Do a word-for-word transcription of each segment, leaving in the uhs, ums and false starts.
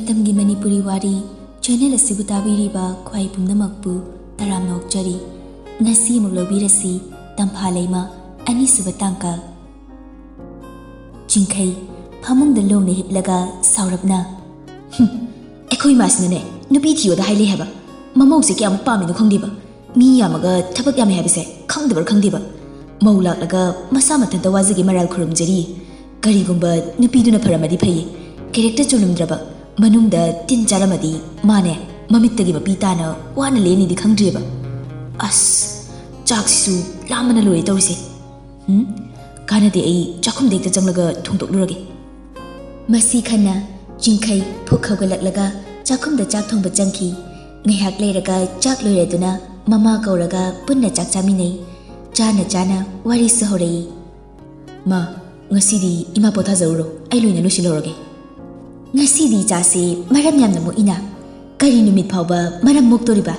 ꯃꯇꯝꯒꯤ ꯃꯅꯤꯄꯨꯔꯤ ꯋꯥꯔꯤ ꯆꯦꯅꯦꯜ ꯑꯁꯤꯕꯨ ꯇꯥꯕꯤꯔꯤꯕ ꯈ꯭ꯋꯥꯏ ꯄꯨꯝꯅꯃꯛꯄꯨ ꯇꯔꯥꯝꯅ ꯑꯣꯛꯆꯔꯤ꯫ ꯉꯁꯤ ꯑꯃꯨꯛ ꯂꯧꯕꯤꯔꯁꯤ ꯇꯝꯐꯥ ꯂꯩꯃ ꯑꯅꯤꯁꯨꯕ ꯇꯥꯡꯀꯛ꯫ ꯆꯤꯡꯈꯩ ꯐꯃꯨꯡꯗ ꯂꯣꯡꯅ ꯍꯤꯞꯂꯒ ꯁꯥꯎꯔꯞꯅ, "ꯍꯨꯝ, ꯑꯩꯈꯣꯏ ꯏꯃꯥꯁꯤꯅꯅꯦ ꯅꯨꯄꯤ ꯊꯤꯌꯣꯗ ꯍꯥꯏ ꯂꯩ ꯍꯥꯏꯕ꯫ ꯃꯃꯧꯁꯦ ꯀꯌꯥꯃꯨꯛ ꯄꯥꯝꯃꯤꯅꯣ ꯈꯪꯗꯦꯕ꯫ ꯃꯤ ꯌꯥꯝꯃꯒ ꯊꯕꯛ ꯌꯥꯝꯃꯦ ꯍꯥꯏꯕꯁꯦ ꯈꯪꯗꯕ꯭ꯔꯥ ꯈꯪꯗꯦꯕ꯫ ꯃꯧ ꯂꯥꯛꯂꯒ ꯃꯁꯥ ꯃꯊꯟꯇ ꯋꯥꯖꯒꯦ ꯃꯔꯥꯜ ꯈꯨꯔꯨꯝꯖꯔꯤ꯫ ꯀꯔꯤꯒꯨꯝꯕ ꯅꯨꯄꯤꯗꯨꯅ ꯐꯔꯝꯃꯗꯤ ꯐꯩꯌꯦ, ꯀꯦꯔꯦꯛꯇꯔ ꯆꯨꯝꯂꯝꯗ꯭ꯔꯕ, ꯃꯅꯨꯡꯗ ꯇꯤꯟ ꯆꯥꯔꯝꯃꯗꯤ ꯃꯥꯅꯦ ꯃꯃꯤꯠꯇꯒꯤ ꯃꯄꯤ ꯇꯥꯅ ꯋꯥꯅ ꯂꯦꯟꯅꯤꯗꯤ ꯈꯪꯗ꯭ꯔꯤꯕ꯫ ꯑꯁ, ꯆꯥꯛꯁꯤꯁꯨ ꯂꯥꯝꯕꯅ ꯂꯣꯏꯔꯦ ꯇꯧꯔꯤꯁꯦ꯫ ꯎꯝ, ꯀꯥꯟꯅꯗꯦ, ꯑꯩ ꯆꯥꯛꯈꯨꯝꯗ ꯍꯦꯛꯇ ꯆꯪꯂꯒ ꯊꯣꯡꯗꯣꯛꯂꯨꯔꯒꯦ꯫" ꯃꯁꯤ ꯈꯟꯅ ꯆꯤꯡꯈꯩ ꯐꯨꯛ ꯍꯧꯒꯠꯂꯛꯂꯒ ꯆꯥꯛꯈꯨꯝꯗ ꯆꯥꯛ ꯊꯣꯡꯕ ꯆꯪꯈꯤ꯫ ꯉꯥꯏꯍꯥꯛ ꯂꯩꯔꯒ ꯆꯥꯛ ꯂꯣꯏꯔꯗꯨꯅ ꯃꯃꯥ ꯀꯧꯔꯒ ꯄꯨꯟꯅ ꯆꯥꯛ ꯆꯥꯃꯤꯟꯅꯩ꯫ ꯆꯥꯅ ꯆꯥꯅ ꯋꯥꯔꯤꯁꯨ ꯍꯧꯔꯛꯏ꯫ "ꯃꯥ, ꯉꯁꯤꯗꯤ ꯏꯃꯥ ꯄꯣꯊꯥꯖꯔꯨꯔꯣ, ꯑꯩ ꯂꯣꯏꯅ ꯂꯣꯏꯁꯤꯜꯍꯧꯔꯒꯦ꯫ ꯉꯁꯤꯗꯤ ꯏꯆꯥꯁꯦ ꯃꯔꯝ ꯌꯥꯝꯅ ꯃꯣꯛꯏꯅ꯫ ꯀꯔꯤ ꯅꯨꯃꯤꯠ ꯐꯥꯎꯕ ꯃꯔꯝ ꯃꯣꯛꯇꯣꯔꯤꯕ?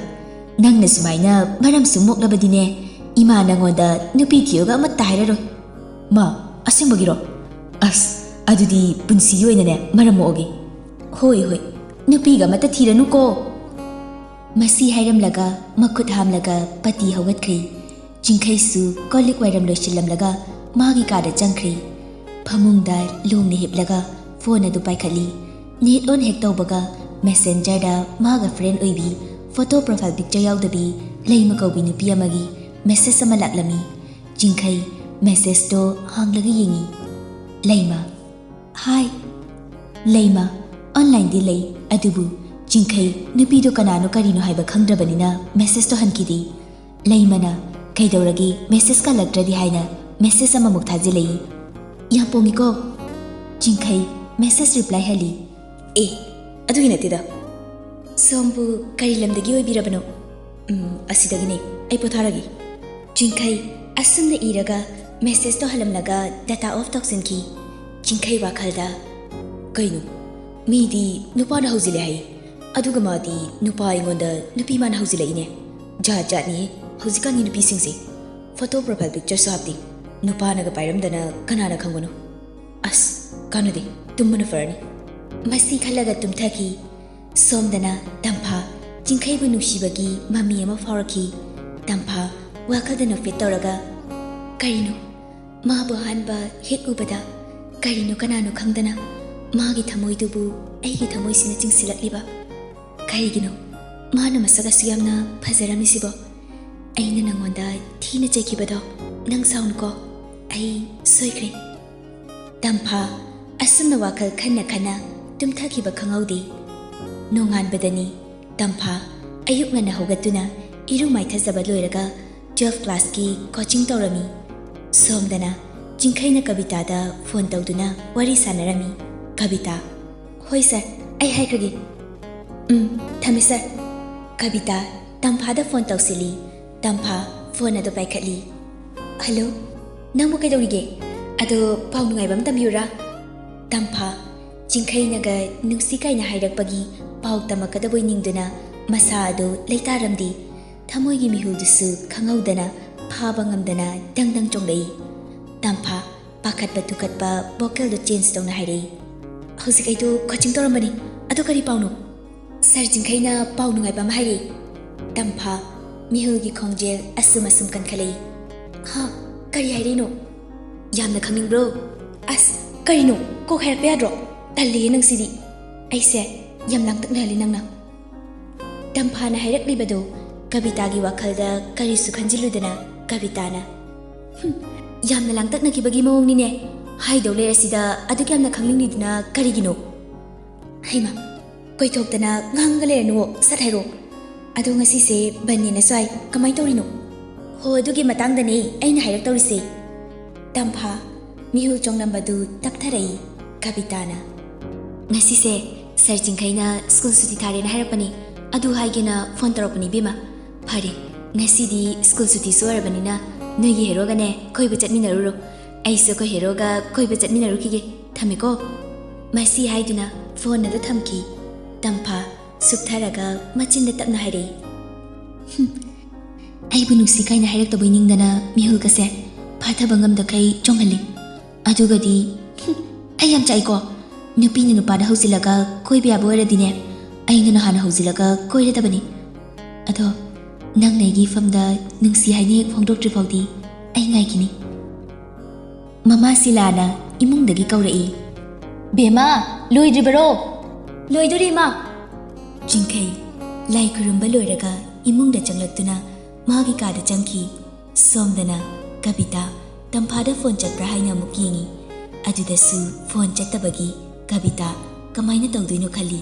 ꯅꯪꯅ ꯁꯨꯃꯥꯏꯅ ꯃꯔꯝ ꯁꯨꯝ ꯃꯣꯛꯂꯕꯗꯤꯅꯦ, ꯏꯃꯥ ꯅꯪꯉꯣꯟꯗ ꯅꯨꯄꯤ ꯊꯤꯌꯣꯒ ꯑꯃꯠꯇ ꯍꯥꯏꯔꯔꯣꯏ꯫" "ꯃꯥ, ꯑꯁꯦꯡꯕꯒꯤꯔꯣ? ꯑꯁ, ꯑꯗꯨꯗꯤ ꯄꯨꯟꯁꯤꯒꯤ ꯑꯣꯏꯅꯅꯦ ꯃꯔꯝ ꯃꯣꯛꯑꯒꯦ꯫" "ꯍꯣꯏ, ꯍꯣꯏ, ꯅꯨꯄꯤꯒ ꯑꯃꯠꯇ ꯊꯤꯔꯅꯨꯀꯣ꯫" ꯃꯁꯤ ꯍꯥꯏꯔꯝꯂꯒ ꯃꯈꯨꯠ ꯍꯥꯝꯂꯒ ꯄꯇꯤ ꯍꯧꯒꯠꯈ꯭ꯔꯦ꯫ ꯆꯤꯡꯈꯩꯁꯨ ꯀꯣꯜ ꯂꯤꯛ ꯋꯥꯏꯔꯝ ꯂꯣꯏꯁꯤꯜꯂꯝꯂꯒ ꯃꯥꯒꯤ ꯀꯥꯗ ꯆꯪꯈ꯭ꯔꯦ꯫ ꯐꯃꯨꯡꯗ ꯂꯣꯡꯅ ꯍꯤꯞꯂꯒ ꯐꯣꯟ ꯑꯗꯨ ꯄꯥꯏꯈꯠꯂꯤ꯫ ꯅꯦꯠ ꯑꯣꯟ ꯍꯦꯛ ꯇꯧꯕꯒ ꯃꯦꯁꯦꯟꯖꯔꯗ ꯃꯥꯒ ꯐ꯭ꯔꯦꯟ ꯑꯣꯏꯕꯤ, ꯐꯣꯇꯣ ꯄ꯭ꯔꯣꯐꯥꯏꯜ ꯄꯤꯛꯆꯔ ꯌꯥꯎꯗꯕꯤ ꯂꯩꯃ ꯀꯧꯕꯤ ꯅꯨꯄꯤ ꯑꯃꯒꯤ ꯃꯦꯁꯦꯖ ꯑꯃ ꯂꯥꯛꯂꯝꯃꯤ꯫ ꯆꯤꯡꯈꯩ ꯃꯦꯁꯦꯖꯇꯣ ꯍꯥꯡꯂꯒ ꯌꯦꯡꯉꯤ꯫ ꯂꯩꯃ꯫ "ꯍꯥꯏ꯫" ꯂꯩꯃ ꯑꯣꯟꯂꯥꯏꯟꯗꯤ ꯂꯩ, ꯑꯗꯨꯕꯨ ꯆꯤꯡꯈꯩ ꯅꯨꯄꯤꯗꯣ ꯀꯅꯥꯅꯣ ꯀꯔꯤꯅꯣ ꯍꯥꯏꯕ ꯈꯪꯗ꯭ꯔꯕꯅꯤꯅ ꯃꯦꯁꯦꯖꯇꯣ ꯍꯟꯈꯤꯗꯦ꯫ ꯂꯩꯃꯅ "ꯀꯩꯗꯧꯔꯒꯦ, ꯃꯦꯁꯦꯖ ꯀꯜꯂꯛꯇ꯭ꯔꯗꯤ?" ꯍꯥꯏꯅ ꯃꯦꯁꯦꯖ ꯑꯃꯃꯨꯛ ꯊꯥꯖꯤꯜꯂꯛꯏ꯫ "ꯌꯥꯝ ꯄꯣꯡꯉꯤꯀꯣ꯫" ꯆꯤꯡꯈꯩ ꯃꯦꯁꯦꯖ ꯔꯤꯄ꯭ꯂꯥꯏ ꯍꯜꯂꯤ꯫ "ꯑꯦ, ꯑꯗꯨꯒꯤ ꯅꯠꯇꯦꯗ꯫" "ꯁꯣꯝꯕꯨ ꯀꯔꯤ ꯂꯝꯗꯒꯤ ꯑꯣꯏꯕꯤꯔꯕꯅꯣ?" "ꯎꯝ, ꯑꯁꯤꯗꯒꯤꯅꯦ꯫ ꯑꯩ ꯄꯣꯊꯥꯔꯒꯦ꯫" ꯆꯤꯡꯈꯩ ꯑꯁꯨꯝꯅ ꯏꯔꯒ ꯃꯦꯁꯦꯖꯇꯣ ꯍꯜꯂꯝꯂꯒ ꯗꯇꯥ ꯑꯣꯐ ꯇꯧꯁꯤꯟꯈꯤ꯫ ꯆꯤꯡꯈꯩ ꯋꯥꯈꯜꯗ, "ꯀꯩꯅꯣ, ꯃꯤꯗꯤ ꯅꯨꯄꯥꯅ ꯍꯧꯖꯤꯜꯂꯦ ꯍꯥꯏ, ꯑꯗꯨꯒ ꯃꯥꯗꯤ ꯅꯨꯄꯥ ꯑꯩꯉꯣꯟꯗ ꯅꯨꯄꯤ ꯃꯥꯅ ꯍꯧꯖꯤꯜꯂꯛꯏꯅꯦ꯫ ꯖꯥꯠ ꯖꯥꯠꯅꯤꯍꯦ ꯍꯧꯖꯤꯛꯀꯥꯟꯒꯤ ꯅꯨꯄꯤꯁꯤꯡꯁꯦ꯫ ꯐꯣꯇꯣ ꯄ꯭ꯔꯣꯐꯥꯏꯜ ꯄꯤꯛꯆꯔꯁꯨ ꯍꯥꯞꯇꯦ꯫ ꯅꯨꯄꯥꯅꯒ ꯄꯥꯏꯔꯝꯗꯅ ꯀꯅꯥꯅ ꯈꯪꯕꯅꯣ? ꯑꯁ, ꯀꯥꯟꯅꯗꯦ, ꯇꯨꯝꯕꯅ ꯐꯔꯅꯤ꯫" ꯃꯁꯤ ꯈꯜꯂꯒ ꯇꯨꯝꯊꯈꯤ꯫ ꯁꯣꯝꯗꯅ ꯇꯝꯐꯥ ꯆꯤꯡꯈꯩꯕꯨ ꯅꯨꯡꯁꯤꯕꯒꯤ ꯃꯃꯤ ꯑꯃ ꯐꯥꯎꯔꯛꯈꯤ꯫ ꯇꯝꯐꯥ ꯋꯥꯈꯜꯗ ꯅꯣꯛꯐꯦꯠ ꯇꯧꯔꯒ, "ꯀꯔꯤꯅꯣ? ꯃꯥꯕꯨ ꯑꯍꯥꯟꯕ ꯍꯦꯛ ꯎꯕꯗ ꯀꯔꯤꯅꯣ ꯀꯅꯥꯅꯣ ꯈꯪꯗꯅ ꯃꯥꯒꯤ ꯊꯃꯣꯏꯗꯨꯕꯨ ꯑꯩꯒꯤ ꯊꯃꯣꯏꯁꯤꯅ ꯆꯤꯡꯁꯤꯜꯂꯛꯂꯤꯕ? ꯀꯔꯤꯒꯤꯅꯣ ꯃꯥꯅ ꯃꯁꯛ ꯑꯁꯨꯛ ꯌꯥꯝꯅ ꯐꯖꯔꯝꯃꯤꯁꯤꯕꯣ? ꯑꯩꯅ ꯅꯪꯉꯣꯟꯗ ꯊꯤꯅ ꯆꯩꯈꯤꯕꯗꯣ ꯅꯪ ꯁꯥꯎꯅꯨꯀꯣ꯫ ꯑꯩ ꯁꯣꯏꯈ꯭ꯔꯦ꯫" ꯇꯝꯐꯥ ꯑꯁꯨꯝꯅ ꯋꯥꯈꯜ ꯈꯟꯅ ꯈꯟꯅ ꯇꯨꯝꯊꯈꯤꯕ ꯈꯪꯍꯧꯗꯦ꯫ ꯅꯣꯡꯉꯥꯟꯕꯗꯅꯤ ꯇꯝꯐꯥ ꯑꯌꯨꯛ ꯉꯟꯅ ꯍꯧꯒꯠꯇꯨꯅ ꯏꯔꯨ ꯃꯥꯏꯊꯖꯕ ꯂꯣꯏꯔꯒ ꯇꯨꯋꯦꯜꯐ ꯀ꯭ꯂꯥꯁꯀꯤ ꯀꯣꯆꯤꯡ ꯇꯧꯔꯝꯃꯤ꯫ ꯁꯣꯝꯗꯅ ꯆꯤꯡꯈꯩꯅ ꯀꯕꯤꯇꯥꯗ ꯐꯣꯟ ꯇꯧꯗꯨꯅ ꯋꯥꯔꯤ ꯁꯥꯟꯅꯔꯝꯃꯤ꯫ ꯀꯕꯤꯇꯥ, "ꯍꯣꯏ ꯁꯥꯔ, ꯑꯩ ꯍꯥꯏꯈ꯭ꯔꯒꯦ꯫ ꯎꯝ, ꯊꯝꯃꯦ ꯁꯥꯔ꯫" ꯀꯕꯤꯇꯥ ꯇꯝꯐꯥꯗ ꯐꯣꯟ ꯇꯧꯁꯤꯜꯂꯤ꯫ ꯇꯝꯐꯥ ꯐꯣꯟ ꯑꯗꯨ ꯄꯥꯏꯈꯠꯂꯤ꯫ "ꯍꯜꯂꯣ, ꯅꯪꯕꯨ ꯀꯩꯗꯧꯔꯤꯒꯦ? ꯑꯗꯣ ꯄꯥꯎ ꯅꯨꯡꯉꯥꯏꯕ ꯑꯃ ꯇꯝꯕꯤꯌꯨꯔꯥ?" ꯇꯝꯐꯥ ꯆꯤꯡꯈꯩꯅꯒ ꯅꯨꯡꯁꯤ ꯀꯥꯏꯅ ꯍꯥꯏꯔꯛꯄꯒꯤ ꯄꯥꯎ ꯇꯝꯃꯛꯀꯗꯕꯣꯏ ꯅꯤꯡꯗꯨꯅ ꯃꯁꯥ ꯑꯗꯨ ꯂꯩꯇꯥꯔꯝꯗꯦ꯫ ꯊꯃꯣꯏꯒꯤ ꯃꯤꯍꯨꯜꯗꯨꯁꯨ ꯈꯪꯍꯧꯗꯅ ꯐꯥꯕ ꯉꯝꯗꯅ ꯗꯪ ꯗꯪ ꯆꯣꯡꯂꯛꯏ꯫ ꯇꯝꯐꯥ ꯄꯥꯈꯠꯄ ꯊꯨꯀꯠꯄ ꯚꯣꯀꯦꯜꯗꯣ ꯆꯦꯟꯖ ꯇꯧꯅ ꯍꯥꯏꯔꯛꯏ꯫ "ꯍꯧꯖꯤꯛ ꯑꯩꯗꯣ ꯀꯣꯆꯤꯡ ꯇꯧꯔꯝꯕꯅꯤ꯫ ꯑꯗꯣ ꯀꯔꯤ ꯄꯥꯎꯅꯣ?" "ꯁꯥꯔ ꯆꯤꯡꯈꯩꯅ ꯄꯥꯎ ꯅꯨꯡꯉꯥꯏꯕ ꯑꯃ ꯍꯥꯏꯔꯛꯏ꯫" ꯇꯝꯐꯥ ꯃꯤꯍꯨꯜꯒꯤ ꯈꯣꯡꯖꯦꯜ ꯑꯁꯨꯝ ꯑꯁꯨꯝ ꯀꯟꯈꯠꯂꯛꯏ꯫ "ꯍꯥ? ꯀꯔꯤ ꯍꯥꯏꯔꯤꯅꯣ? ꯌꯥꯝꯅ ꯈꯪꯅꯤꯡꯕ꯭ꯔꯣ?" "ꯑꯁ, ꯀꯔꯤꯅꯣ? ꯀꯣꯛ ꯍꯥꯏꯔꯛꯄ ꯌꯥꯗ꯭ꯔꯣ? ꯇꯜꯂꯤꯌꯦ ꯅꯪꯁꯤꯗꯤ꯫ ꯑꯩꯁꯦ ꯌꯥꯝ ꯂꯥꯡꯇꯛꯅꯍꯜꯂꯤ ꯅꯪꯅ꯫" ꯇꯝꯐꯥꯅ ꯍꯥꯏꯔꯛꯂꯤꯕꯗꯨ ꯀꯕꯤꯇꯥꯒꯤ ꯋꯥꯈꯜꯗ ꯀꯔꯤꯁꯨ ꯈꯟꯖꯤꯜꯂꯨꯗꯅ ꯀꯕꯤꯇꯥꯅ, "ꯍꯨꯝ, ꯌꯥꯝꯅ ꯂꯥꯡꯇꯛꯅꯈꯤꯕꯒꯤ ꯃꯑꯣꯡꯅꯤꯅꯦ꯫ ꯍꯥꯏꯗꯧ ꯂꯩꯔꯁꯤꯗ ꯑꯗꯨꯛ ꯌꯥꯝꯅ ꯈꯪꯅꯤꯡꯂꯤꯗꯨꯅ ꯀꯔꯤꯒꯤꯅꯣ?" "ꯍꯩꯃꯥ, ꯀꯣꯏꯊꯣꯛꯇꯅ ꯉꯥꯡꯒ ꯂꯩꯔꯅꯨꯋꯣ, ꯁꯠ ꯍꯥꯏꯔꯣ꯫ ꯑꯗꯣ ꯉꯁꯤꯁꯦ ꯕꯟꯅꯦꯅꯁꯨ ꯍꯥꯏ, ꯀꯃꯥꯏ ꯇꯧꯔꯤꯅꯣ?" "ꯍꯣ, ꯑꯗꯨꯒꯤ ꯃꯇꯥꯡꯗꯅꯦ ꯑꯩꯅ ꯍꯥꯏꯔꯛꯇꯧꯔꯤꯁꯦ꯫" ꯇꯝꯐꯥ ꯃꯤꯍꯨꯜ ꯆꯣꯡꯂꯝꯕꯗꯨ ꯇꯞꯊꯔꯛꯏ꯫ ꯀꯕꯤꯇꯥꯅ, "ꯉꯁꯤꯁꯦ ꯁꯥꯔ ꯆꯤꯡꯈꯩꯅ ꯁ꯭ꯀꯨꯜ ꯁꯨꯇꯤ ꯊꯥꯔꯦꯅ ꯍꯥꯏꯔꯛꯄꯅꯤ, ꯑꯗꯨ ꯍꯥꯏꯒꯦꯅ ꯐꯣꯟ ꯇꯧꯔꯛꯄꯅꯤ ꯏꯕꯦꯝꯃ꯫ ꯐꯔꯦ, ꯉꯁꯤꯗꯤ ꯁ꯭ꯀꯨꯜ ꯁꯨꯇꯤꯁꯨ ꯑꯣꯏꯔꯕꯅꯤꯅ ꯅꯣꯏꯒꯤ ꯍꯦꯔꯣꯒꯅꯦ ꯀꯣꯏꯕ ꯆꯠꯃꯤꯟꯅꯔꯨꯔꯣ꯫ ꯑꯩꯁꯨ ꯑꯩꯈꯣꯏ ꯍꯦꯔꯣꯒ ꯀꯣꯏꯕ ꯆꯠꯃꯤꯟꯅꯔꯨꯈꯤꯒꯦ꯫ ꯊꯝꯃꯦꯀꯣ꯫" ꯃꯁꯤ ꯍꯥꯏꯗꯨꯅ ꯐꯣꯟ ꯑꯗꯨ ꯊꯝꯈꯤ꯫ ꯇꯝꯐꯥ ꯁꯨꯞꯊꯔꯒ ꯃꯆꯤꯟꯗ ꯇꯞꯅ ꯍꯥꯏꯔꯛꯏ, "ꯍꯨꯝ, ꯑꯩꯕꯨ ꯅꯨꯡꯁꯤ ꯀꯥꯏꯅ ꯍꯥꯏꯔꯛꯇꯕꯩ ꯅꯤꯡꯗꯅ ꯃꯤꯍꯨꯜꯒꯁꯦ ꯐꯥꯊꯕ ꯉꯝꯗꯈꯩ ꯆꯣꯡꯍꯜꯂꯤ꯫ ꯑꯗꯨꯒꯗꯤ, ꯍꯨꯝ, ꯑꯩ ꯌꯥꯝ ꯆꯥꯛꯏꯀꯣ꯫ ꯅꯨꯄꯤꯅ ꯅꯨꯄꯥꯗ ꯍꯧꯖꯤꯜꯂꯒ ꯀꯣꯏꯕ ꯌꯥꯕ ꯑꯣꯏꯔꯗꯤꯅꯦ, ꯑꯩꯅ ꯅꯍꯥꯟꯅ ꯍꯧꯖꯤꯜꯂꯒ ꯀꯣꯏꯔꯗꯕꯅꯤ꯫ ꯑꯗꯣ ꯅꯪꯅ ꯑꯩꯒꯤ ꯏꯐꯝꯗ ꯅꯨꯡꯁꯤ ꯍꯥꯏꯅ ꯍꯦꯛ ꯐꯣꯡꯗꯣꯛꯇ꯭ꯔꯤ ꯐꯥꯎꯗꯤ ꯑꯩ ꯉꯥꯏꯈꯤꯅꯤ꯫ ꯃꯃꯥ ꯁꯤꯂꯥꯅ ꯏꯃꯨꯡꯗꯒꯤ ꯀꯧꯔꯛꯏ꯫ "ꯕꯦꯝꯃ, ꯂꯣꯏꯗ꯭ꯔꯤꯕꯔꯣ?" "ꯂꯣꯏꯗꯣꯔꯤ, ꯏꯃꯥ꯫" ꯆꯤꯡꯈꯩ ꯂꯥꯏ ꯈꯨꯔꯨꯝꯕ ꯂꯣꯏꯔꯒ ꯏꯃꯨꯡꯗ ꯆꯪꯂꯛꯇꯨꯅ ꯃꯥꯒꯤ ꯀꯥꯗ ꯆꯪꯈꯤ꯫ ꯁꯣꯝꯗꯅ ꯀꯕꯤꯇꯥ ꯇꯝꯐꯥꯗ ꯐꯣꯟ ꯆꯠꯄ꯭ꯔꯥ ꯍꯥꯏꯅ ꯑꯃꯨꯛ ꯌꯦꯡꯉꯤ꯫ ꯑꯗꯨꯗꯁꯨ ꯐꯣꯟ ꯆꯠꯇꯕꯒꯤ ꯀꯕꯤꯇꯥ ꯀꯃꯥꯏꯅ ꯇꯧꯗꯣꯏꯅꯣ ꯈꯜꯂꯤ꯫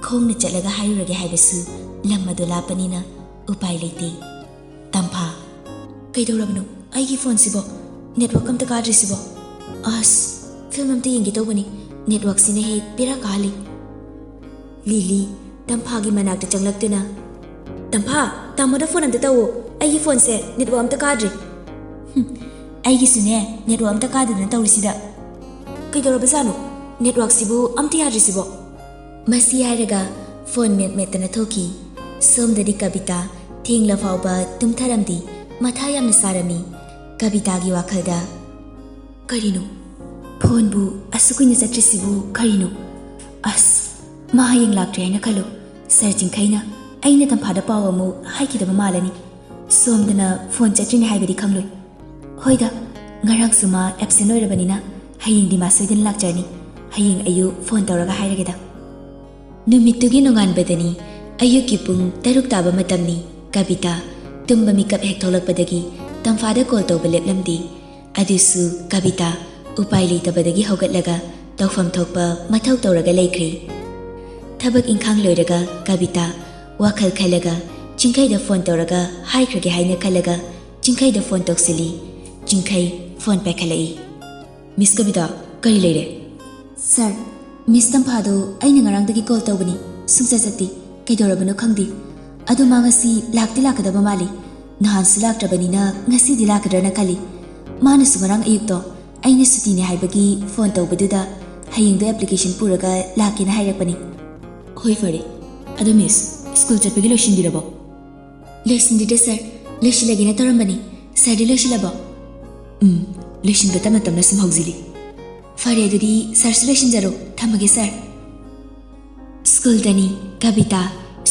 ꯈꯣꯡꯅ ꯆꯠꯂꯒ ꯍꯥꯏꯔꯨꯔꯒꯦ ꯍꯥꯏꯕꯁꯨ ꯂꯝ ꯑꯗꯨ ꯂꯥꯞꯄꯅꯤꯅ ꯎꯄꯥꯏ ꯂꯩꯇꯦ꯫ "ꯇꯝꯐꯥ, ꯀꯩꯗꯧꯔꯕꯅꯣ? ꯑꯩꯒꯤ ꯐꯣꯟꯁꯤꯕꯣ ꯅꯦꯠꯋꯥꯛ ꯑꯝꯇ ꯀꯥꯗ꯭ꯔꯤꯁꯤꯕꯣ? ꯑꯁ, ꯐꯤꯂꯝ ꯑꯝꯇ ꯌꯦꯡꯒꯦ ꯇꯧꯕꯅꯤ, ꯅꯦꯠꯋꯥꯛꯁꯤꯅ ꯍꯦꯛ ꯕꯦꯔꯥ ꯀꯥꯍꯜꯂꯤ꯫" ꯂꯤꯂꯤ ꯇꯝꯐꯥꯒꯤ ꯃꯅꯥꯛꯇ ꯆꯪꯂꯛꯇꯨꯅ, "ꯇꯝꯐꯥ, ꯇꯥꯃꯣꯗ ꯐꯣꯟ ꯑꯝꯇ ꯇꯧꯋꯣ, ꯑꯩꯒꯤ ꯐꯣꯟꯁꯦ ꯅꯦꯠꯋꯥꯛ ꯑꯝꯇ ꯀꯥꯗ꯭ꯔꯤ꯫" "ꯍꯨꯝ, ꯑꯩꯒꯤꯁꯨꯅꯦ ꯅꯦꯠꯋꯥꯛ ꯑꯝꯇ ꯀꯥꯗꯗꯅ ꯇꯧꯔꯤꯁꯤꯗ꯫ ꯀꯩꯗꯧꯔꯕꯖꯥꯠꯅꯣ? ꯅꯦꯠꯋꯥꯛꯁꯤꯕꯨ ꯑꯝꯇ ꯌꯥꯗ꯭ꯔꯤꯁꯤꯕꯣ?" ꯃꯁꯤ ꯍꯥꯏꯔꯒ ꯐꯣꯟ ꯃꯦꯠ ꯃꯦꯠꯇꯅ ꯊꯣꯛꯈꯤ꯫ ꯁꯣꯝꯗꯗꯤ ꯀꯕꯤꯇꯥ ꯊꯦꯡꯂ ꯐꯥꯎꯕ ꯇꯨꯝꯊꯔꯝꯗꯦ, ꯃꯊꯥ ꯌꯥꯝꯅ ꯁꯥꯔꯝꯃꯤ꯫ ꯀꯕꯤꯇꯥꯒꯤ ꯋꯥꯈꯜꯗ, "ꯀꯔꯤꯅꯣ? ꯐꯣꯟꯕꯨ ꯑꯁꯨꯛ ꯀꯨꯏꯅ ꯆꯠꯇ꯭ꯔꯤꯁꯤꯕꯨ ꯀꯔꯤꯅꯣ? ꯑꯁ, ꯃꯥ ꯍꯌꯦꯡ ꯂꯥꯛꯇ꯭ꯔꯦ ꯍꯥꯏꯅ ꯈꯜꯂꯣ꯫ ꯁꯥꯔ ꯆꯤꯡꯈꯩꯅ ꯑꯩꯅ ꯇꯝꯐꯥꯗ ꯄꯥꯎ ꯑꯃꯨꯛ ꯍꯥꯏꯈꯤꯗꯕ ꯃꯥꯜꯂꯅꯤ꯫ ꯁꯣꯝꯗꯅ ꯐꯣꯟ ꯆꯠꯇ꯭ꯔꯤꯅꯦ ꯍꯥꯏꯕꯗꯤ ꯈꯪꯂꯣꯏ꯫ ꯍꯣꯏꯗ, ꯉꯔꯥꯡꯁꯨ ꯃꯥ ꯑꯦꯞꯁꯦꯟ ꯑꯣꯏꯔꯕꯅꯤꯅ ꯍꯌꯦꯡꯗꯤ ꯃꯥ ꯁꯣꯏꯗꯅ ꯂꯥꯛꯆꯔꯅꯤ꯫ ꯍꯌꯦꯡ ꯑꯌꯨꯛ ꯐꯣꯟ ꯇꯧꯔꯒ ꯍꯥꯏꯔꯒꯦꯗ꯫" ꯅꯨꯃꯤꯠꯇꯨꯒꯤ ꯅꯣꯡꯉꯥꯟꯕꯗꯅꯤ꯫ ꯑꯌꯨꯛꯀꯤ ꯄꯨꯡ ꯇꯔꯨꯛ ꯇꯥꯕ ꯃꯇꯝꯅꯤ꯫ ꯀꯕꯤꯇꯥ ꯇꯨꯝꯕ ꯃꯤꯀꯞ ꯍꯦꯛ ꯊꯣꯛꯂꯛꯄꯗꯒꯤ ꯇꯝꯐꯥꯗ ꯀꯣꯜ ꯇꯧꯕ ꯂꯦꯞꯂꯝꯗꯦ꯫ ꯑꯗꯨꯁꯨ ꯀꯕꯤꯇꯥ ꯎꯄꯥꯏ ꯂꯩꯇꯕꯗꯒꯤ ꯍꯧꯒꯠꯂꯒ ꯇꯧꯐꯝ ꯊꯣꯛꯄ ꯃꯊꯧ ꯇꯧꯔꯒ ꯂꯩꯈ꯭ꯔꯦ꯫ ꯊꯕꯛ ꯏꯪꯈꯥꯡ ꯂꯣꯏꯔꯒ ꯀꯕꯤꯇꯥ ꯋꯥꯈꯜ ꯈꯜꯂꯒ ꯆꯤꯡꯈꯩꯗ ꯐꯣꯟ ꯇꯧꯔꯒ ꯍꯥꯏꯈ꯭ꯔꯒꯦ ꯍꯥꯏꯅ ꯈꯜꯂꯒ ꯆꯤꯡꯈꯩꯗ ꯐꯣꯟ ꯇꯧꯁꯤꯜꯂꯤ꯫ ꯆꯤꯡꯈꯩ ꯐꯣꯟ ꯄꯥꯏꯈꯠꯂꯛꯏ꯫ "ꯃꯤꯁ ꯀꯕꯤꯇꯥ, ꯀꯔꯤ ꯂꯩꯔꯦ?" "ꯁꯥꯔ, ꯃꯤꯁ ꯇꯝꯐꯥꯗꯣ ꯑꯩꯅ ꯉꯔꯥꯡꯗꯒꯤ ꯀꯣꯜ ꯇꯧꯕꯅꯤ, ꯁꯨꯡꯆꯠ ꯆꯠꯇꯦ꯫ ꯀꯩꯗꯧꯔꯕꯅꯣ ꯈꯪꯗꯦ꯫ ꯑꯗꯣ ꯃꯥ ꯉꯁꯤ ꯂꯥꯛꯇꯤ ꯂꯥꯛꯀꯗꯕ ꯃꯥꯜꯂꯤ꯫ ꯅꯍꯥꯟꯁꯨ ꯂꯥꯛꯇ꯭ꯔꯕꯅꯤꯅ ꯉꯁꯤꯗꯤ ꯂꯥꯛꯀꯗ꯭ꯔꯅ ꯈꯜꯂꯤ꯫ ꯃꯥꯅꯁꯨ ꯉꯔꯥꯡ ꯑꯌꯨꯛꯇꯣ ꯑꯩꯅ ꯁꯨꯇꯤꯅꯦ ꯍꯥꯏꯕꯒꯤ ꯐꯣꯟ ꯇꯧꯕꯗꯨꯗ ꯍꯌꯦꯡꯗꯣ ꯑꯦꯄ꯭ꯂꯤꯀꯦꯁꯟ ꯄꯨꯔꯒ ꯂꯥꯛꯀꯦꯅ ꯍꯥꯏꯔꯛꯄꯅꯤ꯫" "ꯍꯣꯏ, ꯐꯔꯦ꯫ ꯑꯗꯣ ꯃꯤꯁ, ꯁ꯭ꯀꯨꯜ ꯆꯠꯄꯒꯤ ꯂꯣꯏꯁꯤꯟꯕꯤꯔꯕꯣ?" "ꯂꯣꯏꯁꯤꯟꯕꯤꯗ꯭ꯔꯦ ꯁꯥꯔ, ꯂꯣꯏꯁꯤꯜꯂꯒꯦꯅ ꯇꯧꯔꯝꯕꯅꯤ꯫ ꯁꯥꯔꯗꯤ ꯂꯣꯏꯁꯤꯜꯂꯕꯣ?" "ꯎꯝ, ꯂꯣꯏꯁꯤꯟꯕ ꯇꯞꯅ ꯇꯞꯅ ꯁꯨꯝ ꯍꯧꯖꯤꯜꯂꯤ꯫" ꯐꯔꯦ, ꯑꯗꯨꯗꯤ ꯁꯥꯔꯁꯨ ꯂꯣꯏꯁꯤꯟꯖꯔꯣ꯫ ꯊꯝꯃꯒꯦ, ꯁꯥꯔ꯫ ꯁ꯭ꯀꯨꯜꯗꯅꯤ꯫ ꯀꯕꯤꯇꯥ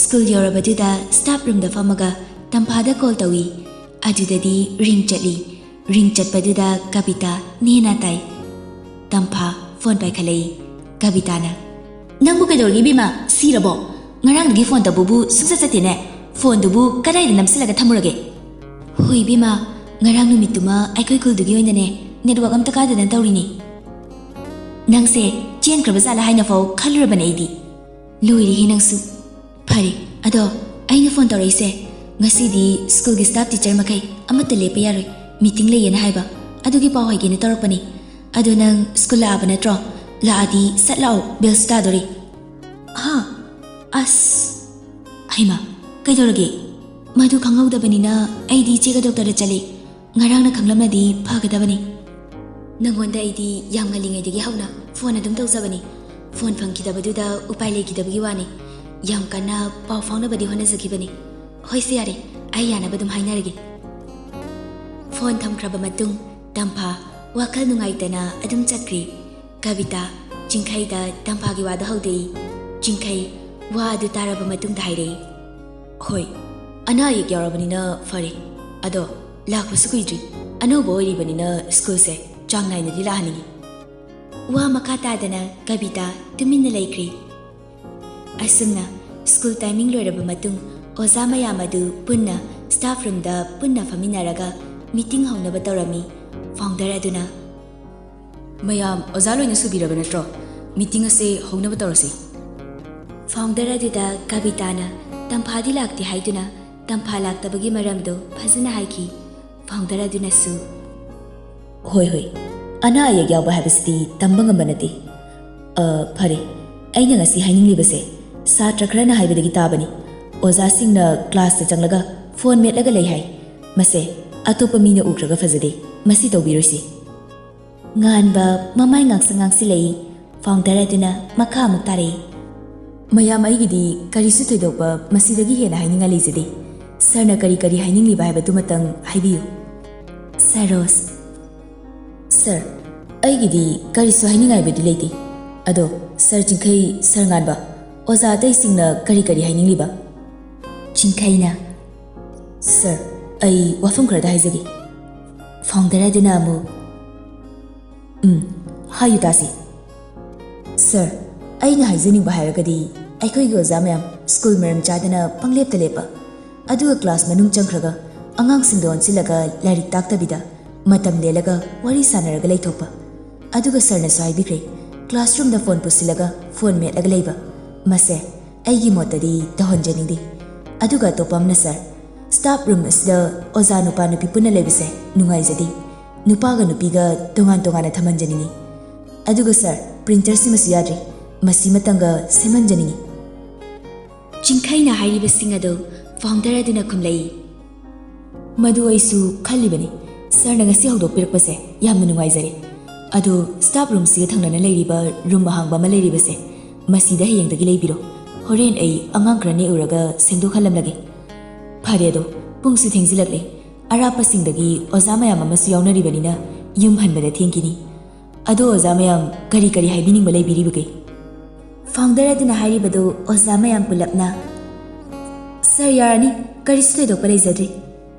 ꯁ꯭ꯀꯨꯜ ꯌꯧꯔꯕꯗꯨꯗ ꯁ꯭ꯇꯥꯐ ꯔꯨꯝꯗ ꯐꯝꯃꯒ ꯇꯝꯐꯥꯗ ꯀꯣꯜ ꯇꯧꯏ꯫ ꯑꯗꯨꯗꯗꯤ ꯔꯤꯡ ꯆꯠꯂꯤ꯫ ꯔꯤꯡ ꯆꯠꯄꯗꯨꯗ ꯀꯕꯤꯇꯥ ꯅꯦꯅꯥ ꯇꯥꯏ꯫ ꯇꯝꯐꯥ ꯐꯣꯟ ꯄꯥꯏꯈꯠꯂꯛꯏ꯫ ꯀꯕꯤꯇꯥꯅ, "ꯅꯪꯕꯨ ꯀꯩꯗꯧꯔꯒꯦ ꯏꯕꯦꯝꯃ? ꯁꯤꯔꯕꯣ? ꯉꯔꯥꯡꯗꯒꯤ ꯐꯣꯟ ꯇꯧꯕꯕꯨ ꯁꯨꯡꯆꯠ ꯆꯠꯇꯦꯅꯦ꯫ ꯐꯣꯟꯗꯨꯕꯨ ꯀꯗꯥꯏꯗ ꯅꯝꯁꯤꯜꯂꯒ ꯊꯝꯃꯨꯔꯒꯦ?" "ꯍꯣꯏ ꯏꯕꯦꯝꯃ, ꯉꯔꯥꯡ ꯅꯨꯃꯤꯠꯇꯨꯃ ꯑꯩꯈꯣꯏ ꯈꯨꯜꯗꯨꯒꯤ ꯑꯣꯏꯅꯅꯦ ꯅꯦꯠꯋꯥꯛ ꯑꯝꯇ ꯀꯥꯗꯗꯅ ꯇꯧꯔꯤꯅꯤ꯫ ꯅꯪꯁꯦ ꯆꯦꯟꯈ꯭ꯔꯕ ꯖꯥꯠꯂ ꯍꯥꯏꯅ ꯐꯥꯎ ꯈꯜꯂꯨꯔꯕꯅꯦ ꯑꯩꯗꯤ꯫ ꯂꯣꯏꯔꯦꯍꯦ ꯅꯪꯁꯨ꯫ ꯐꯔꯦ, ꯑꯗꯣ ꯑꯩꯅ ꯐꯣꯟ ꯇꯧꯔꯛꯏꯁꯦ, ꯉꯁꯤꯗꯤ ꯁ꯭ꯀꯨꯜꯒꯤ ꯁ꯭ꯇꯥꯐ ꯇꯤꯆꯔ ꯃꯈꯩ ꯑꯃꯠꯇ ꯂꯦꯞꯄ ꯌꯥꯔꯣꯏ, ꯃꯤꯇꯤꯡ ꯂꯩꯌꯦꯅ ꯍꯥꯏꯕ, ꯑꯗꯨꯒꯤ ꯄꯥꯎ ꯍꯥꯏꯒꯦꯅ ꯇꯧꯔꯛꯄꯅꯤ꯫ ꯑꯗꯣ ꯅꯪ ꯁ꯭ꯀꯨꯜ ꯂꯥꯛꯑꯕ ꯅꯠꯇ꯭ꯔꯣ? ꯂꯥꯛꯑꯗꯤ ꯁꯠ ꯂꯥꯛꯑꯣ, ꯕꯦꯜꯁꯨ ꯇꯥꯗꯣꯔꯦ꯫" "ꯍꯥ? ꯑꯁ!" "ꯍꯩꯃꯥ, ꯀꯩꯗꯧꯔꯒꯦ?" "ꯃꯗꯨ ꯈꯪꯍꯧꯗꯕꯅꯤꯅ ꯑꯩꯗꯤ ꯏꯆꯦꯒ ꯗꯣꯛꯇꯔꯗ ꯆꯠꯂꯦ꯫ ꯉꯔꯥꯡꯅ ꯈꯪꯂꯝꯃꯗꯤ ꯐꯒꯗꯕꯅꯤ꯫ ꯅꯪꯉꯣꯟꯗ ꯑꯩꯗꯤ ꯌꯥꯝ ꯉꯜꯂꯤꯉꯩꯗꯒꯤ ꯍꯧꯅ ꯐꯣꯟ ꯑꯗꯨꯝ ꯇꯧꯖꯕꯅꯤ꯫ ꯐꯣꯟ ꯐꯪꯈꯤꯗꯕꯗꯨꯗ ꯎꯄꯥꯏ ꯂꯩꯈꯤꯗꯕꯒꯤ ꯋꯥꯅꯤ꯫ ꯌꯥꯝ ꯀꯟꯅ ꯄꯥꯎ ꯐꯥꯎꯅꯕꯗꯤ ꯍꯣꯠꯅꯖꯈꯤꯕꯅꯤ꯫ ꯍꯣꯏꯁꯦ, ꯌꯥꯔꯦ, ꯑꯩ ꯌꯥꯅꯕ ꯑꯗꯨꯝ ꯍꯥꯏꯅꯔꯒꯦ꯫" ꯐꯣꯟ ꯊꯝꯈ꯭ꯔꯕ ꯃꯇꯨꯡ ꯇꯝꯐꯥ ꯋꯥꯈꯜ ꯅꯨꯡꯉꯥꯏꯇꯅ ꯑꯗꯨꯝ ꯆꯠꯈ꯭ꯔꯤ꯫ ꯀꯕꯤꯇꯥ ꯆꯤꯡꯈꯩꯗ ꯇꯝꯐꯥꯒꯤ ꯋꯥꯗꯨ ꯍꯧꯗꯣꯛꯏ꯫ ꯆꯤꯡꯈꯩ ꯋꯥ ꯑꯗꯨ ꯇꯥꯔꯕ ꯃꯇꯨꯡꯗ ꯍꯥꯏꯔꯛꯏ, "ꯍꯣꯏ, ꯑꯅꯥ ꯑꯌꯦꯛ ꯌꯥꯎꯔꯕꯅꯤꯅ ꯐꯔꯦ꯫ ꯑꯗꯣ ꯂꯥꯛꯄꯁꯨ ꯀꯨꯏꯗ꯭ꯔꯤ꯫ ꯑꯅꯧꯕ ꯑꯣꯏꯔꯤꯕꯅꯤꯅ ꯁ꯭ꯀꯨꯜꯁꯦ ꯆꯥꯡ ꯅꯥꯏꯅꯗꯤ ꯂꯥꯛꯍꯟꯅꯤꯡꯉꯤ꯫" ꯋꯥ ꯃꯈꯥ ꯇꯥꯗꯅ ꯀꯕꯤꯇꯥ ꯇꯨꯃꯤꯟꯅ ꯂꯩꯈ꯭ꯔꯤ꯫ ꯑꯁꯨꯝꯅ ꯁ꯭ꯀꯨꯜ ꯇꯥꯏꯃꯤꯡ ꯂꯣꯏꯔꯕ ꯃꯇꯨꯡ ꯑꯣꯖꯥ ꯃꯌꯥꯝ ꯑꯗꯨ ꯄꯨꯟꯅ ꯁ꯭ꯇꯥꯐ ꯔꯨꯝꯗ ꯄꯨꯟꯅ ꯐꯝꯃꯤꯟꯅꯔꯒ ꯃꯤꯇꯤꯡ ꯍꯧꯅꯕ ꯇꯧꯔꯝꯃꯤ꯫ ꯐꯥꯎꯟꯗꯔ ꯑꯗꯨꯅ, "ꯃꯌꯥꯝ ꯑꯣꯖꯥ ꯂꯣꯏꯅ ꯁꯨꯕꯤꯔꯕ ꯅꯠꯇ꯭ꯔꯣ? ꯃꯤꯇꯤꯡ ꯑꯁꯦ ꯍꯧꯅꯕ ꯇꯧꯔꯁꯤ꯫" ꯐꯥꯎꯟꯗꯔ ꯑꯗꯨꯗ ꯀꯕꯤꯇꯥꯅ ꯇꯝꯐꯥꯗꯤ ꯂꯥꯛꯇꯦ ꯍꯥꯏꯗꯨꯅ ꯇꯝꯐꯥ ꯂꯥꯛꯇꯕꯒꯤ ꯃꯔꯝꯗꯨ ꯐꯖꯅ ꯍꯥꯏꯈꯤ꯫ ꯐꯥꯎꯟꯗꯔ ꯑꯗꯨꯅꯁꯨ, "ꯍꯣꯏ, ꯍꯣꯏ, ꯑꯅꯥ ꯑꯌꯦꯛ ꯌꯥꯎꯕ ꯍꯥꯏꯕꯁꯤꯗꯤ ꯇꯝꯕ ꯉꯝꯕ ꯅꯠꯇꯦ꯫ ꯑ, ꯐꯔꯦ, ꯑꯩꯅ ꯉꯁꯤ ꯍꯥꯏꯅꯤꯡꯂꯤꯕꯁꯦ, ꯁꯥꯇ꯭ꯔ ꯈꯔꯅ ꯍꯥꯏꯕꯗꯒꯤ ꯇꯥꯕꯅꯤ, ꯑꯣꯖꯥꯁꯤꯡꯅ ꯀ꯭ꯂꯥꯁꯇ ꯆꯪꯂꯒ ꯐꯣꯟ ꯃꯦꯠꯂꯒ ꯂꯩ ꯍꯥꯏ꯫ ꯃꯁꯦ ꯑꯇꯣꯞꯄ ꯃꯤꯅ ꯎꯈ꯭ꯔꯒ ꯐꯖꯗꯦ꯫ ꯃꯁꯤ ꯇꯧꯕꯤꯔꯣꯏꯁꯤ꯫" ꯉꯥꯟꯕ ꯃꯃꯥꯏ ꯉꯥꯡꯁꯪ ꯉꯥꯡꯁꯤꯜꯂꯛꯏ꯫ ꯐꯥꯎꯟꯗꯔ ꯑꯗꯨꯅ ꯃꯈꯥ ꯑꯃꯨꯛ ꯇꯥꯔꯛꯏ, "ꯃꯌꯥꯝ, ꯑꯩꯒꯤꯗꯤ ꯀꯔꯤꯁꯨ ꯊꯣꯏꯗꯣꯛꯄ ꯃꯁꯤꯗꯒꯤ ꯍꯦꯟꯅ ꯍꯥꯏꯅꯤꯡꯉꯥꯏ ꯂꯩꯖꯗꯦ꯫ ꯁꯥꯔꯅ ꯀꯔꯤ ꯀꯔꯤ ꯍꯥꯏꯅꯤꯡꯂꯤꯕ ꯍꯥꯏꯕꯗꯨꯃꯇꯪ ꯍꯥꯏꯕꯤꯌꯨ꯫" ꯁꯥꯔ ꯔꯣꯁ꯫ "ꯁꯥꯔ, ꯑꯩꯒꯤꯗꯤ ꯀꯔꯤꯁꯨ ꯍꯥꯏꯅꯤꯡꯉꯥꯏꯕꯨꯗꯤ ꯂꯩꯇꯦ꯫ ꯑꯗꯣ ꯁꯥꯔ ꯆꯤꯡꯈꯩ, ꯁꯥꯔ ꯉꯥꯟꯕ, ꯑꯣꯖꯥ ꯑꯇꯩꯁꯤꯡꯅ ꯀꯔꯤ ꯀꯔꯤ ꯍꯥꯏꯅꯤꯡꯂꯤꯕ? ꯆꯤꯡꯈꯩꯅ, "ꯁꯥꯔ, ꯑꯩ ꯋꯥꯐꯝ ꯈꯔꯗ ꯍꯥꯏꯖꯒꯦ꯫" ꯐꯥꯎꯟꯗꯔ ꯑꯗꯨꯅ ꯑꯃꯨꯛ, "ꯎꯝ, ꯍꯥꯏꯌꯨ ꯇꯥꯁꯤ꯫" "ꯁꯥꯔ, ꯑꯩꯅ ꯍꯥꯏꯖꯅꯤꯡꯕ ꯍꯥꯏꯔꯒꯗꯤ, ꯑꯩꯈꯣꯏꯒꯤ ꯑꯣꯖꯥ ꯃꯌꯥꯝ ꯁ꯭ꯀꯨꯜ ꯃꯔꯝ ꯆꯥꯗꯅ ꯄꯪꯂꯦꯞꯇ ꯂꯦꯞꯄ, ꯑꯗꯨꯒ ꯀ꯭ꯂꯥꯁ ꯃꯅꯨꯡ ꯆꯪꯈ꯭ꯔꯒ ꯑꯉꯥꯡꯁꯤꯡꯗ ꯑꯣꯟꯁꯤꯜꯂꯒ ꯂꯥꯏꯔꯤꯛ ꯇꯥꯛꯇꯕꯤꯗ ꯃꯇꯝ ꯂꯦꯜꯂꯒ ꯋꯥꯔꯤ ꯁꯥꯟꯅꯔꯒ ꯂꯩꯊꯣꯛꯄ꯫ ꯑꯗꯨꯒ ꯁꯥꯔꯅꯁꯨ ꯍꯥꯏꯕꯤꯈ꯭ꯔꯦ, ꯀ꯭ꯂꯥꯁꯔꯨꯝꯗ ꯐꯣꯟ ꯄꯨꯁꯤꯜꯂꯒ ꯐꯣꯟ ꯃꯦꯠꯂꯒ ꯂꯩꯕ꯫ ꯃꯁꯦ ꯑꯩꯒꯤ ꯃꯣꯠꯇꯗꯤ ꯇꯧꯍꯟꯖꯅꯤꯡꯗꯦ꯫ ꯑꯗꯨꯒ ꯑꯇꯣꯞꯄ ꯑꯃꯅ ꯁꯥꯔ, ꯁ꯭ꯇꯥꯐ ꯔꯨꯝ ꯑꯁꯤꯗ ꯑꯣꯖꯥ ꯅꯨꯄꯥ ꯅꯨꯄꯤ ꯄꯨꯟꯅ ꯂꯩꯕꯁꯦ ꯅꯨꯡꯉꯥꯏꯖꯗꯦ꯫ ꯅꯨꯄꯥꯒ ꯅꯨꯄꯤꯒ ꯇꯣꯉꯥꯟ ꯇꯣꯉꯥꯟꯅ ꯊꯝꯍꯟꯖꯅꯤꯡꯉꯤ꯫ ꯑꯗꯨꯒ ꯁꯥꯔ, ꯄ꯭ꯔꯤꯟꯇꯔꯁꯤꯃꯁꯨ ꯌꯥꯗ꯭ꯔꯤ꯫ ꯃꯁꯤꯃꯇꯪꯒ ꯁꯦꯝꯍꯟꯖꯅꯤꯡꯉꯤ꯫" ꯆꯤꯡꯈꯩꯅ ꯍꯥꯏꯔꯤꯕꯁꯤꯡ ꯑꯗꯨ ꯐꯥꯎꯟꯗꯔ ꯑꯗꯨꯅ ꯈꯨꯝꯂꯛꯏ꯫ "ꯃꯗꯨ ꯑꯩꯁꯨ ꯈꯜꯂꯤꯕꯅꯤ꯫ ꯁꯥꯔꯅ ꯉꯁꯤ ꯍꯧꯗꯣꯛꯄꯤꯔꯛꯄꯁꯦ ꯌꯥꯝꯅ ꯅꯨꯡꯉꯥꯏꯖꯔꯦ꯫ ꯑꯗꯣ ꯁ꯭ꯇꯥꯐ ꯔꯨꯝꯁꯤꯒ ꯊꯪꯅꯅ ꯂꯩꯔꯤꯕ ꯔꯨꯝ ꯑꯍꯥꯡꯕ ꯑꯃ ꯂꯩꯔꯤꯕꯁꯦ, ꯃꯁꯤꯗ ꯍꯌꯦꯡꯗꯒꯤ ꯂꯩꯕꯤꯔꯣ꯫ ꯍꯣꯔꯦꯟ ꯑꯩ ꯑꯉꯥꯡ ꯈꯔ ꯅꯦꯛꯎꯔꯒ ꯁꯦꯡꯗꯣꯛꯍꯜꯂꯝꯂꯒꯦ꯫" "ꯐꯔꯦ, ꯑꯗꯣ ꯄꯨꯡꯁꯨ ꯊꯦꯡꯖꯤꯜꯂꯛꯂꯦ꯫ ꯑꯔꯥꯞꯄꯁꯤꯡꯗꯒꯤ ꯑꯣꯖꯥ ꯃꯌꯥꯝ ꯑꯃꯁꯨ ꯌꯥꯎꯅꯔꯤꯕꯅꯤꯅ ꯌꯨꯝ ꯍꯟꯕꯗ ꯊꯦꯡꯈꯤꯅꯤ꯫ ꯑꯗꯣ ꯑꯣꯖꯥ ꯃꯌꯥꯝ ꯀꯔꯤ ꯀꯔꯤ ꯍꯥꯏꯕꯤꯅꯤꯡꯕ ꯂꯩꯕꯤꯔꯤꯕꯒꯦ?" ꯐꯥꯎꯟꯗꯔ ꯑꯗꯨꯅ ꯍꯥꯏꯔꯤꯕꯗꯨ ꯑꯣꯖꯥ ꯃꯌꯥꯝ ꯄꯨꯂꯞꯅ, "ꯁꯥꯔ, ꯌꯥꯔꯅꯤ, ꯀꯔꯤꯁꯨ ꯊꯣꯏꯗꯣꯛꯄ ꯂꯩꯖꯗ꯭ꯔꯤ꯫"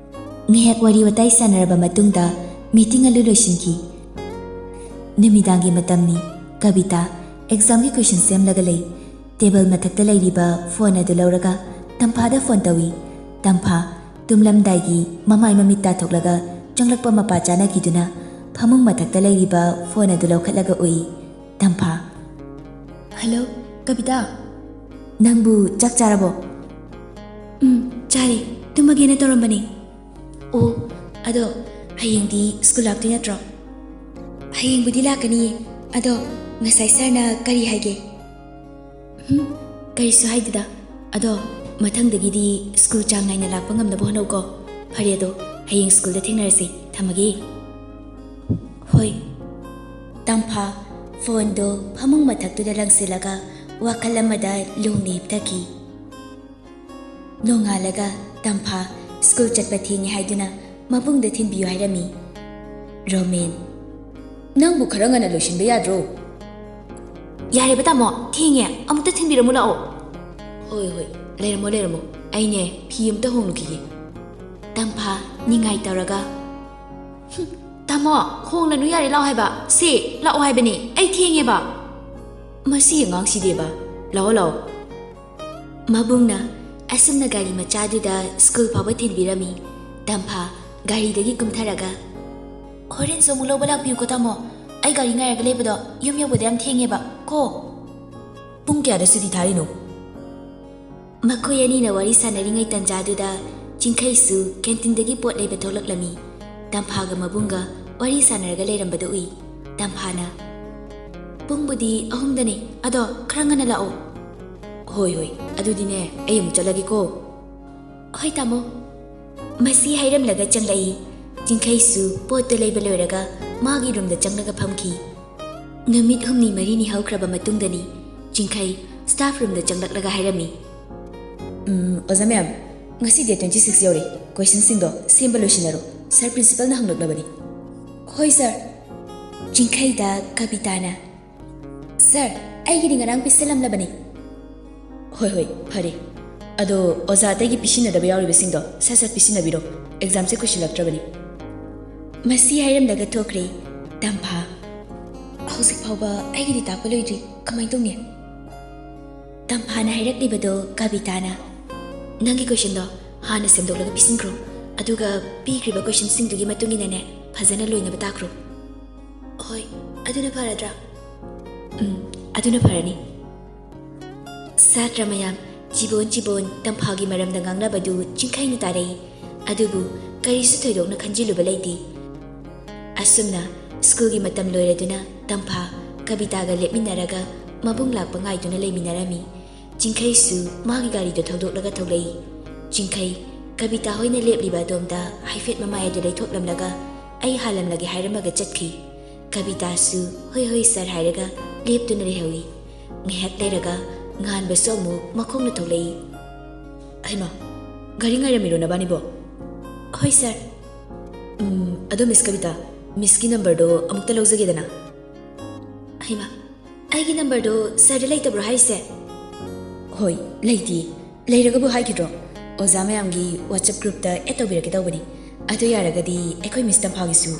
ꯉꯥꯏꯍꯥꯛ ꯋꯥꯔꯤ ꯋꯥꯇꯥꯏ ꯁꯥꯟꯅꯔꯕ ꯃꯇꯨꯡꯗ ꯃꯤꯇꯤꯡ ꯑꯗꯨ ꯂꯣꯏꯁꯤꯟꯈꯤ꯫ ꯅꯨꯃꯤꯗꯥꯡꯒꯤ ꯃꯇꯝꯅꯤ꯫ ꯀꯕꯤꯇꯥ ꯑꯦꯛꯖꯥꯝꯒꯤ ꯀꯣꯏꯁꯟ ꯁꯦꯝꯂꯒ ꯂꯩ꯫ ꯇꯦꯕꯜ ꯃꯊꯛꯇ ꯂꯩꯔꯤꯕ ꯐꯣꯟ ꯑꯗꯨ ꯂꯧꯔꯒ ꯇꯝꯐꯥꯗ ꯐꯣꯟ ꯇꯧꯏ꯫ ꯇꯝꯐꯥ ꯇꯨꯝꯂꯝꯗꯥꯏꯒꯤ ꯃꯃꯥꯏ ꯃꯃꯤꯠ ꯇꯥꯊꯣꯛꯂꯒ ꯆꯪꯂꯛꯄ ꯃꯄꯥ ꯆꯥꯅꯈꯤꯗꯨꯅ ꯐꯃꯨꯡ ꯃꯊꯛꯇ ꯂꯩꯔꯤꯕ ꯐꯣꯟ ꯑꯗꯨ ꯂꯧꯈꯠꯂꯒ ꯎꯏ꯫ ꯇꯝꯐꯥ꯫ "ꯍꯜꯂꯣ, ꯀꯕꯤꯇꯥ꯫ ꯅꯪꯕꯨ ꯆꯥꯛ ꯆꯥꯔꯕꯣ?" "ꯎꯝ, ꯆꯥꯔꯦ꯫ ꯇꯨꯝꯃꯒꯦꯅ ꯇꯧꯔꯝꯕꯅꯦ꯫" "ꯑꯣ, ꯑꯗꯣ ꯍꯌꯦꯡꯗꯤ ꯁ꯭ꯀꯨꯜ ꯂꯥꯛꯇꯣꯏ ꯅꯠꯇ꯭ꯔꯣ?" "ꯍꯌꯦꯡꯕꯨꯗꯤ ꯂꯥꯛꯀꯅꯤꯌꯦ꯫ ꯑꯗꯣ ꯉꯁꯥꯏ ꯁꯥꯔꯅ ꯀꯔꯤ ꯍꯥꯏꯒꯦ?" "ꯎꯝ, ꯀꯔꯤꯁꯨ ꯍꯥꯏꯗꯦꯗ꯫ ꯑꯗꯣ ꯃꯊꯪꯗꯒꯤꯗꯤ ꯁ꯭ꯀꯨꯜ ꯆꯥꯡ ꯅꯥꯏꯅ ꯂꯥꯛꯄ ꯉꯝꯅꯕ ꯍꯣꯠꯅꯧꯀꯣ꯫ ꯐꯔꯦ, ꯑꯗꯣ ꯍꯌꯦꯡ ꯁ꯭ꯀꯨꯜꯗ ꯊꯦꯡꯅꯔꯁꯤ꯫ ꯊꯝꯃꯒꯦ꯫" "ꯍꯣꯏ꯫" ꯇꯝꯐꯥ ꯐꯣꯟꯗꯣ ꯐꯃꯨꯡ ꯃꯊꯛꯇꯨꯗ ꯂꯪꯁꯤꯜꯂꯒ ꯋꯥꯈꯜ ꯑꯃꯗ ꯂꯣꯡꯅ ꯍꯤꯞꯊꯈꯤ꯫ ꯅꯣꯡꯉꯥꯜꯂꯒ ꯇꯝꯐꯥ ꯁ꯭ꯀꯨꯜ ꯆꯠꯄ ꯊꯦꯡꯉꯦ ꯍꯥꯏꯗꯨꯅ ꯃꯕꯨꯡꯗ ꯊꯤꯟꯕꯤꯌꯨ ꯍꯥꯏꯔꯝꯃꯤ꯫ ꯔꯣꯃꯦꯟ꯫ ꯅꯪꯕꯨ ꯈꯔ ꯉꯟꯅ ꯂꯣꯏꯁꯤꯟꯕ ꯌꯥꯗ꯭ꯔꯣ? ꯌꯥꯔꯦꯕ ꯇꯥꯃꯣ, ꯊꯦꯡꯉꯦ, ꯑꯃꯨꯛꯇ ꯊꯤꯟꯕꯤꯔꯝꯃꯨ ꯂꯥꯛꯑꯣ꯫ ꯍꯣꯏ ꯍꯣꯏ, ꯂꯩꯔꯝꯃꯣ ꯂꯩꯔꯝꯃꯣ, ꯑꯩꯅꯦ ꯐꯤ ꯑꯃꯇ ꯍꯣꯡꯂꯨꯈꯤꯒꯦ꯫ ꯇꯝꯐꯥ ꯅꯤꯡꯉꯥꯏ ꯇꯧꯔꯒ, "ꯍꯨꯝ, ꯇꯥꯃꯣ, ꯍꯣꯡꯂꯅꯨ, ꯌꯥꯔꯦ, ꯂꯥꯛꯑꯣ ꯍꯥꯏꯕ꯫ ꯁꯦ, ꯂꯥꯛꯑꯣ ꯍꯥꯏꯕꯅꯦ, ꯑꯩ ꯊꯦꯡꯉꯦꯕ꯫" ꯃꯁꯤ ꯑꯉꯥꯡꯁꯤꯗꯤꯕ꯫ ꯂꯥꯛꯑꯣ ꯂꯥꯛꯑꯣ꯫ ꯃꯕꯨꯡꯅ ꯑꯁꯨꯝꯅ ꯒꯥꯔꯤ ꯃꯆꯥꯗꯨꯗ ꯁ꯭ꯀꯨꯜ ꯐꯥꯎꯕ ꯊꯤꯟꯕꯤꯔꯝꯃꯤ꯫ ꯇꯝꯐꯥ ꯒꯥꯔꯤꯗꯒꯤ ꯀꯨꯝꯊꯔꯒ, "ꯍꯣꯔꯦꯟꯁꯨ ꯑꯃꯨꯛ ꯂꯧꯕ ꯂꯥꯛꯄꯤꯌꯨꯀꯣ ꯇꯥꯃꯣ꯫ ꯑꯩ ꯒꯥꯔꯤ ꯉꯥꯏꯔꯒ ꯂꯩꯕꯗꯣ ꯌꯨꯝ ꯌꯧꯕꯗ ꯌꯥꯝ ꯊꯦꯡꯉꯦꯕ ꯀꯣ꯫" "ꯄꯨꯡ ꯀꯌꯥꯗ ꯁꯨꯇꯤ ꯊꯥꯔꯤꯅꯣ?" ꯃꯈꯣꯏ ꯑꯅꯤꯅ ꯋꯥꯔꯤ ꯁꯥꯟꯅꯔꯤꯉꯩ ꯇꯟꯖꯥꯗꯨꯗ ꯆꯤꯡꯈꯩꯁꯨ ꯀꯦꯟꯇꯤꯟꯗꯒꯤ ꯄꯣꯠ ꯂꯩꯕ ꯊꯣꯛꯂꯛꯂꯝꯃꯤ꯫ ꯇꯝꯐꯥꯒ ꯃꯕꯨꯡꯒ ꯋꯥꯔꯤ ꯁꯥꯟꯅꯔꯒ ꯂꯩꯔꯝꯕꯗꯨ ꯎꯏ꯫ ꯇꯝꯐꯥꯅ, "ꯄꯨꯡꯕꯨꯗꯤ ꯑꯍꯨꯝꯗꯅꯤ, ꯑꯗꯣ ꯈꯔ ꯉꯟꯅ ꯂꯥꯛꯑꯣ꯫" "ꯍꯣꯏ ꯍꯣꯏ, ꯑꯗꯨꯗꯤꯅꯦ, ꯑꯩ ꯑꯃꯨꯛ ꯆꯠꯂꯒꯦꯀꯣ꯫" "ꯍꯣꯏ ꯇꯥꯃꯣ꯫" ꯃꯁꯤ ꯍꯥꯏꯔꯝꯂꯒ ꯆꯪꯂꯛꯏ꯫ ꯆꯤꯡꯈꯩꯁꯨ ꯄꯣꯠꯇꯨ ꯂꯩꯕ ꯂꯣꯏꯔꯒ ꯃꯥꯒꯤ ꯔꯨꯝꯗ ꯆꯪꯂꯒ ꯐꯝꯈꯤ꯫ ꯅꯨꯃꯤꯠ ꯍꯨꯝꯅꯤ ꯃꯔꯤꯅꯤ ꯍꯧꯈ꯭ꯔꯕ ꯃꯇꯨꯡꯗꯅꯤ ꯆꯤꯡꯈꯩ ꯁ꯭ꯇꯥꯐ ꯔꯨꯝꯗ ꯆꯪꯂꯛꯂꯒ ꯍꯥꯏꯔꯝꯃꯤ, "ꯎꯝ, ꯑꯣꯖꯥ ꯃꯌꯥꯝ, ꯉꯁꯤ ꯗꯦꯠ ꯇ꯭ꯋꯦꯟꯇꯤ ꯁꯤꯛꯁ ꯌꯧꯔꯦ꯫ ꯀꯣꯏꯁꯟꯁꯤꯡꯗꯣ ꯁꯦꯝꯕ ꯂꯣꯏꯁꯤꯟꯅꯔꯣ꯫ ꯁꯥꯔ ꯄ꯭ꯔꯤꯟꯁꯤꯄꯜꯅ ꯍꯪꯂꯛꯂꯕꯅꯤ꯫" "ꯍꯣꯏ ꯁꯥꯔ꯫" ꯆꯤꯡꯈꯩꯗ ꯀꯕꯤꯇꯥꯅ, "ꯁꯥꯔ, ꯑꯩꯒꯤꯗꯤ ꯉꯔꯥꯡ ꯄꯤꯁꯜꯂꯝꯂꯕꯅꯤ꯫" "ꯍꯣꯏ ꯍꯣꯏ, ꯐꯔꯦ꯫ ꯑꯗꯣ ꯑꯣꯖꯥ ꯑꯇꯩꯒꯤ ꯄꯤꯁꯤꯟꯅꯗꯕ ꯌꯥꯎꯔꯤꯕꯁꯤꯡꯗꯣ ꯁꯠ ꯁꯠ ꯄꯤꯁꯤꯟꯅꯕꯤꯔꯣ꯫ ꯑꯦꯛꯖꯥꯝꯁꯦ ꯀꯨꯏꯁꯤꯜꯂꯛꯇ꯭ꯔꯕꯅꯤ꯫" ꯃꯁꯤ ꯍꯥꯏꯔꯝꯂꯒ ꯊꯣꯛꯈ꯭ꯔꯦ꯫ ꯇꯝꯐꯥ, "ꯍꯧꯖꯤꯛ ꯐꯥꯎꯕ ꯑꯩꯒꯤꯗꯤ ꯇꯥꯛꯄ ꯂꯣꯏꯗ꯭ꯔꯤ꯫ ꯀꯃꯥꯏꯅ ꯇꯧꯅꯤ?" ꯇꯝꯐꯥꯅ ꯍꯥꯏꯔꯛꯂꯤꯕꯗꯣ ꯀꯕꯤꯇꯥꯅ, "ꯅꯪꯒꯤ ꯀꯣꯏꯁꯟꯗꯣ ꯍꯥꯟꯅ ꯁꯦꯝꯗꯣꯛꯂꯒ ꯄꯤꯁꯤꯟꯈ꯭ꯔꯣ꯫ ꯑꯗꯨꯒ ꯄꯤꯈ꯭ꯔꯤꯕ ꯀꯣꯏꯁꯟꯁꯤꯡꯗꯨꯒꯤ ꯃꯇꯨꯡ ꯏꯟꯅꯅꯦ ꯐꯖꯅ ꯂꯣꯏꯅꯕ ꯇꯥꯛꯈ꯭ꯔꯣ꯫" "ꯍꯣꯏ, ꯑꯗꯨꯅ ꯐꯔꯗ꯭ꯔꯥ?" "ꯎꯝ, ꯑꯗꯨꯅ ꯐꯔꯅꯤ꯫" ꯁꯥꯇ꯭ꯔ ꯃꯌꯥꯝ ꯆꯤꯕꯣꯟ ꯆꯤꯕꯣꯟ ꯇꯝꯐꯥꯒꯤ ꯃꯔꯝꯗ ꯉꯥꯡꯅꯕꯗꯨ ꯆꯤꯡꯈꯩꯅ ꯇꯥꯔꯛꯏ꯫ ꯑꯗꯨꯕꯨ ꯀꯔꯤꯁꯨ ꯊꯣꯏꯗꯣꯛꯅ ꯈꯟꯖꯤꯜꯂꯨꯕ ꯂꯩꯇꯦ꯫ ꯑꯁꯨꯝꯅ ꯁ꯭ꯀꯨꯜꯒꯤ ꯃꯇꯝ ꯂꯣꯏꯔꯗꯨꯅ ꯇꯝꯐꯥ ꯀꯕꯤꯇꯥꯒ ꯂꯦꯞꯃꯤꯟꯅꯔꯒ ꯃꯕꯨꯡ ꯂꯥꯛꯄ ꯉꯥꯏꯗꯨꯅ ꯂꯩꯃꯤꯟꯅꯔꯝꯃꯤ꯫ ꯆꯤꯡꯈꯩꯁꯨ ꯃꯥꯒꯤ ꯒꯥꯔꯤꯗꯣ ꯊꯧꯗꯣꯛꯂꯒ ꯊꯣꯛꯂꯛꯏ꯫ ꯆꯤꯡꯈꯩ ꯀꯕꯤꯇꯥ ꯍꯣꯏꯅ ꯂꯦꯞꯂꯤꯕ ꯑꯗꯣꯝꯗ ꯍꯥꯏꯐꯦꯠ ꯃꯃꯥꯏ ꯑꯗꯨ ꯂꯩꯊꯣꯛꯂꯝꯂꯒ ꯑꯩ ꯍꯥꯜꯂꯝꯂꯒꯦ ꯍꯥꯏꯔꯝꯃꯒ ꯆꯠꯈꯤ꯫ ꯀꯕꯤꯇꯥꯁꯨ "ꯍꯣꯏ ꯍꯣꯏ ꯁꯥꯔ" ꯍꯥꯏꯔꯒ ꯂꯦꯞꯇꯨꯅ ꯂꯩꯍꯧꯏ꯫ ꯉꯥꯏꯍꯥꯛ ꯂꯩꯔꯒ ꯉꯥꯟꯕꯁꯨ ꯑꯃꯨꯛ ꯃꯈꯣꯡꯅ ꯊꯣꯛꯂꯛꯏ꯫ "ꯍꯩꯃꯥ, ꯒꯥꯔꯤ ꯉꯥꯏꯔꯝꯃꯤꯔꯣ ꯅꯕꯥꯅꯤꯕꯣ?" "ꯍꯣꯏ ꯁꯥꯔ꯫" "ꯎꯝ, ꯑꯗꯣ ꯃꯤꯁ ꯀꯕꯤꯇꯥ, ꯃꯤꯁꯀꯤ ꯅꯝꯕꯔꯗꯣ ꯑꯃꯨꯛꯇ ꯂꯧꯖꯒꯦꯗꯅ꯫ ꯍꯩꯃꯥ, ꯑꯩꯒꯤ ꯅꯝꯕꯔꯗꯣ ꯁꯥꯔꯗ ꯂꯩꯇꯕ꯭ꯔꯣ ꯍꯥꯏꯁꯦ? ꯍꯣꯏ, ꯂꯩꯇꯦ꯫ ꯂꯩꯔꯒꯕꯨ ꯍꯥꯏꯈꯤꯗ꯭ꯔꯣ? ꯑꯣꯖꯥ ꯃꯌꯥꯝꯒꯤ WhatsApp groupꯇ add ꯇꯧꯕꯤꯔꯛꯀꯦ ꯇꯧꯕꯅꯤ꯫ ꯑꯗꯨ ꯌꯥꯔꯒꯗꯤ ꯑꯩꯈꯣꯏ ꯃꯤꯁ ꯇꯝꯐꯥꯒꯤꯁꯨ꯫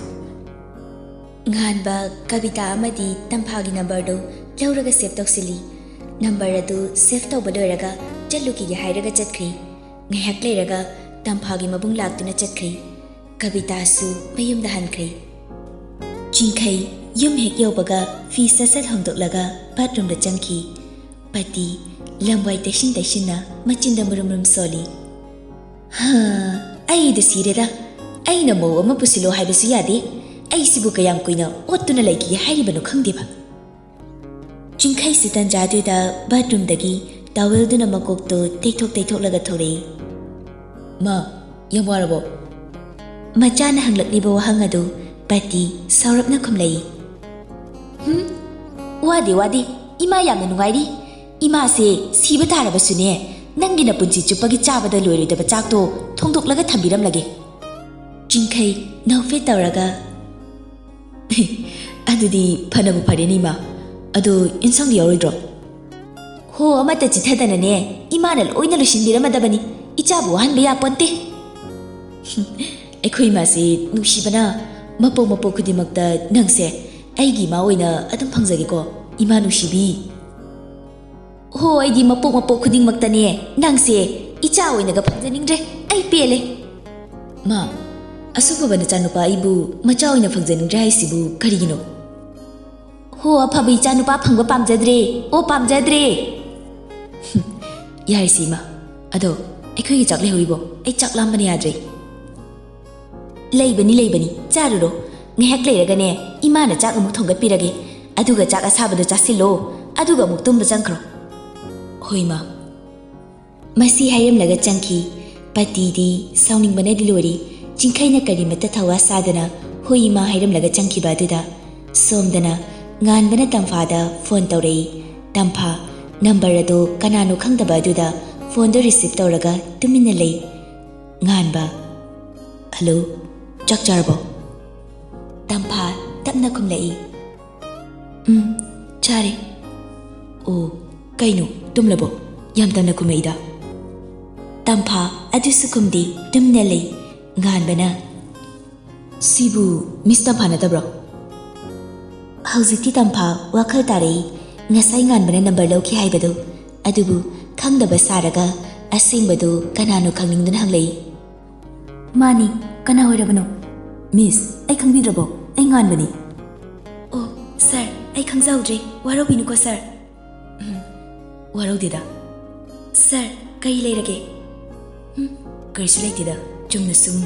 ꯉꯥꯟꯕ, ꯀꯕꯤꯇꯥ ꯑꯃꯗꯤ ꯇꯝꯐꯥꯒꯤ ꯅꯝꯕꯔꯗꯨ ꯂꯧꯔꯒ save ꯇꯧꯁꯤꯜꯂꯤ꯫ ꯅꯝꯕꯔ ꯑꯗꯨ save ꯇꯧꯕ ꯂꯣꯏꯔꯒ ꯆꯠꯂꯨꯈꯤꯒꯦ ꯍꯥꯏꯔꯒ ꯆꯠꯈ꯭ꯔꯦ꯫ ꯉꯥꯏꯍꯥꯛ ꯂꯩꯔꯒ ꯇꯝꯐꯥꯒꯤ ꯃꯕꯨꯡ ꯂꯥꯛꯇꯨꯅ ꯆꯠꯈ꯭ꯔꯦ꯫ ꯀꯕꯤꯇꯥꯁꯨ ꯃꯌꯨꯝꯗ ꯍꯟꯈ꯭ꯔꯦ꯫ ꯆꯤꯡꯈꯩ ꯌꯨꯝ ꯍꯦꯛ ꯌꯧꯕꯒ ꯐꯤ ꯁꯠ ꯁꯠ ꯍꯣꯡꯗꯣꯛꯂꯒ bathroomꯗ ꯆꯪꯈꯤ꯫ ꯄꯇꯤ ꯂꯝꯋꯥꯏ ꯇꯩꯁꯤꯟ ꯇꯩꯁꯤꯟꯅ ꯃꯆꯤꯟꯗ ꯃꯨꯔꯨꯝ ꯃꯨꯔꯨꯝ ꯁꯣꯜꯂꯤ꯫ "ꯍꯥ, ꯑꯩꯗ ꯁꯤꯔꯦꯗ꯫ ꯑꯩꯅ ꯃꯧ ꯑꯃ ꯄꯨꯁꯤꯜꯂꯣ ꯍꯥꯏꯕꯁꯨ ꯌꯥꯗꯦ꯫ ꯑꯩꯁꯤꯕꯨ ꯀꯌꯥꯝ ꯀꯨꯏꯅ ꯑꯣꯠꯇꯨꯅ ꯂꯩꯈꯤꯒꯦ ꯍꯥꯏꯔꯤꯕꯅꯣ ꯈꯪꯗꯦꯕ꯫" ꯆꯤꯡꯈꯩꯁꯨ ꯇꯟꯖꯥꯗꯨꯗ bathroomꯗꯒꯤ towelꯗꯨꯅ ꯃꯀꯣꯛꯇꯨ ꯇꯩꯊꯣꯛ ꯇꯩꯊꯣꯛꯂꯒ ꯊꯣꯛꯂꯛꯏ꯫ "ꯃꯥ, ꯌꯥꯝ ꯋꯥꯔꯕꯣ?" ꯃꯆꯥꯅ ꯍꯪꯂꯛꯂꯤꯕ ꯋꯥꯍꯪ ꯑꯗꯨ ꯄꯇꯤ ꯁꯥꯎꯔꯞꯅ ꯈꯨꯝꯂꯛꯏ꯫ "ꯍꯨꯝ, ꯋꯥꯗꯦ, ꯋꯥꯗꯦ꯫ ꯏꯃꯥ ꯌꯥꯝꯅ ꯅꯨꯡꯉꯥꯏꯔꯤ꯫ ꯏꯃꯥꯁꯦ ꯁꯤꯕ ꯇꯥꯔꯕꯁꯨꯅꯦ, ꯅꯪꯒꯤ ꯅꯄꯨꯟꯁꯤ ꯆꯨꯞꯄꯒꯤ ꯆꯥꯕꯗ ꯂꯣꯏꯔꯣꯏꯗꯕ ꯆꯥꯛꯇꯣ ꯊꯣꯡꯗꯣꯛꯂꯒ ꯊꯝꯕꯤꯔꯝꯂꯒꯦ꯫" ꯆꯤꯡꯈꯩ ꯅꯣꯛꯐꯦꯠ ꯇꯧꯔꯒ, "ꯑꯗꯨꯗꯤ ꯐꯅꯕꯨ ꯐꯔꯦꯅꯦ, ꯏꯃꯥ꯫ ꯑꯗꯣ ꯏꯟꯁꯥꯡꯗꯤ ꯌꯥꯎꯔꯣꯏꯗ꯭ꯔꯣ?" "ꯍꯣ, ꯑꯃꯠꯇ ꯆꯤꯠꯊꯗꯅꯅꯦ, ꯏꯃꯥꯅ ꯂꯣꯏꯅ ꯂꯣꯏꯁꯤꯟꯕꯤꯔꯝꯃꯗꯕꯅꯤ꯫ ꯏꯆꯥꯕꯨ ꯋꯥꯍꯟꯕ ꯌꯥꯄꯣꯟꯇꯦ꯫" "ꯑꯩꯈꯣꯏ ꯏꯃꯥꯁꯤ ꯅꯨꯡꯁꯤꯕꯅ ꯃꯄꯣꯛ ꯃꯄꯣꯛ ꯈꯨꯗꯤꯡꯃꯛꯇ ꯅꯪꯁꯦ ꯑꯩꯒꯤ ꯏꯃꯥ ꯑꯣꯏꯅ ꯑꯗꯨꯝ ꯐꯪꯖꯒꯦꯀꯣ, ꯏꯃꯥ ꯅꯨꯡꯁꯤꯕꯤ꯫" "ꯍꯣ, ꯑꯩꯗꯤ ꯃꯄꯣꯛ ꯃꯄꯣꯛ ꯈꯨꯗꯤꯡꯃꯛꯇꯅꯦ ꯅꯪꯁꯦ ꯏꯆꯥ ꯑꯣꯏꯅꯒ ꯐꯪꯖꯅꯤꯡꯗ꯭ꯔꯦ꯫ ꯑꯩ ꯄꯦꯜꯂꯦ꯫" "ꯃꯥ, ꯑꯁꯨꯛ ꯐꯕ ꯅꯆꯥꯅꯨꯄꯥ ꯑꯩꯕꯨ ꯃꯆꯥ ꯑꯣꯏꯅ ꯐꯪꯖꯅꯤꯡꯗ꯭ꯔꯦ ꯍꯥꯏꯁꯤꯕꯨ ꯀꯔꯤꯒꯤꯅꯣ?" "ꯍꯣ, ꯑꯐꯕ ꯏꯆꯥꯅꯨꯄꯥ ꯐꯪꯕ ꯄꯥꯝꯖꯗ꯭ꯔꯦ꯫ ꯑꯣ, ꯄꯥꯝꯖꯗ꯭ꯔꯦ꯫" "ꯌꯥꯔꯦꯁꯦ, ꯏꯃꯥ꯫ ꯑꯗꯣ ꯑꯩꯈꯣꯏꯒꯤ ꯆꯥꯛ ꯂꯩꯍꯧꯔꯤꯕꯣ? ꯑꯩ ꯆꯥꯛ ꯂꯥꯝꯕꯅ ꯌꯥꯗ꯭ꯔꯦ꯫" "ꯂꯩꯕꯅꯤ, ꯂꯩꯕꯅꯤ, ꯆꯥꯔꯨꯔꯣ꯫ ꯉꯥꯏꯍꯥꯛ ꯂꯩꯔꯒꯅꯦ, ꯏꯃꯥꯅ ꯆꯥꯛ ꯑꯃꯨꯛ ꯊꯣꯡꯒꯠꯄꯤꯔꯒꯦ꯫ ꯑꯗꯨꯒ ꯆꯥꯛ ꯑꯁꯥꯕꯗꯣ ꯆꯥꯁꯤꯜꯂꯣ꯫ ꯑꯗꯨꯒ ꯑꯃꯨꯛ ꯇꯨꯝꯕ ꯆꯪꯈ꯭ꯔꯣ꯫" "ꯍꯣꯏ, ꯏꯃꯥ꯫" ꯃꯁꯤ ꯍꯥꯏꯔꯝꯂꯒ ꯆꯪꯈꯤ꯫ ꯄꯇꯤꯗꯤ ꯁꯥꯎꯅꯤꯡꯕꯅꯗꯤ ꯂꯣꯏꯔꯤ꯫ ꯆꯤꯡꯈꯩꯅ ꯀꯔꯤꯃꯠꯇ ꯊꯋꯥ ꯁꯥꯗꯅ "ꯍꯣꯏ, ꯏꯃꯥ" ꯍꯥꯏꯔꯝꯂꯒ ꯆꯪꯈꯤꯕ ꯑꯗꯨꯗ, ꯁꯣꯝꯗꯅ ꯉꯥꯟꯕꯅ ꯇꯝꯐꯥꯗ ꯐꯣꯟ ꯇꯧꯔꯛꯏ꯫ ꯇꯝꯐꯥ ꯅꯝꯕꯔ ꯑꯗꯨ ꯀꯅꯥꯅꯣ ꯈꯪꯗꯕ ꯑꯗꯨꯗ ꯐꯣꯟꯗꯨ receive ꯇꯧꯔꯒ ꯇꯨꯃꯤꯟꯅ ꯂꯩ꯫ ꯉꯥꯟꯕ, "ꯍꯜꯂꯣ, ꯆꯥꯛ ꯆꯥꯔꯕꯣ?" ꯇꯞꯅ ꯈꯨꯝꯂꯛꯏ꯫ "ꯎꯝ, ꯆꯥꯔꯦ꯫" "ꯑꯣ, ꯀꯩꯅꯣ, ꯇꯨꯝꯂꯕꯣ? ꯌꯥꯝ ꯇꯞꯅ ꯈꯨꯝꯃꯛꯏꯗ꯫" ꯇꯝꯐꯥ ꯑꯗꯨꯁꯨ ꯈꯨꯝꯗꯦ, ꯇꯨꯝꯅ ꯂꯩ꯫ ꯉꯥꯟꯕꯅ, "ꯁꯤꯕꯨ ꯃꯤꯁ ꯇꯝꯐꯥ ꯅꯠꯇꯕ꯭ꯔꯣ?" ꯍꯧꯖꯤꯛꯇꯤ ꯇꯝꯐꯥ ꯋꯥꯈꯜ ꯇꯥꯔꯛꯏ꯫ ꯉꯁꯥꯏ ꯉꯥꯟꯕꯅ ꯅꯝꯕꯔ ꯂꯧꯈꯤ ꯍꯥꯏꯕꯗꯨ, ꯑꯗꯨꯕꯨ ꯈꯪꯗꯕ ꯁꯥꯔꯒ ꯑꯁꯦꯡꯕꯗꯨ ꯀꯅꯥꯅꯣ ꯈꯪꯅꯤꯡꯗꯨꯅ ꯍꯪꯂꯛꯏ꯫ "ꯃꯥꯅꯤ, ꯀꯅꯥ ꯑꯣꯏꯔꯕꯅꯣ?" "ꯃꯤꯁ, ꯑꯩ ꯈꯪꯕꯤꯗ꯭ꯔꯕꯣ? ꯑꯩ ꯉꯥꯟꯕꯅꯤ꯫" "ꯑꯣ, ꯁꯥꯔ, ꯑꯩ ꯈꯪꯖꯍꯧꯗ꯭ꯔꯦ, ꯋꯥꯔꯧꯕꯤꯅꯨꯀꯣ, ꯁꯥꯔ꯫" "ꯎꯝ, ꯋꯥꯔꯧꯗꯦꯗ꯫" "ꯁꯥꯔ, ꯀꯔꯤ ꯂꯩꯔꯒꯦ?" "ꯎꯝ, ꯀꯔꯤꯁꯨ ꯂꯩꯇꯦꯗ, ꯆꯨꯝꯅ ꯁꯨꯝ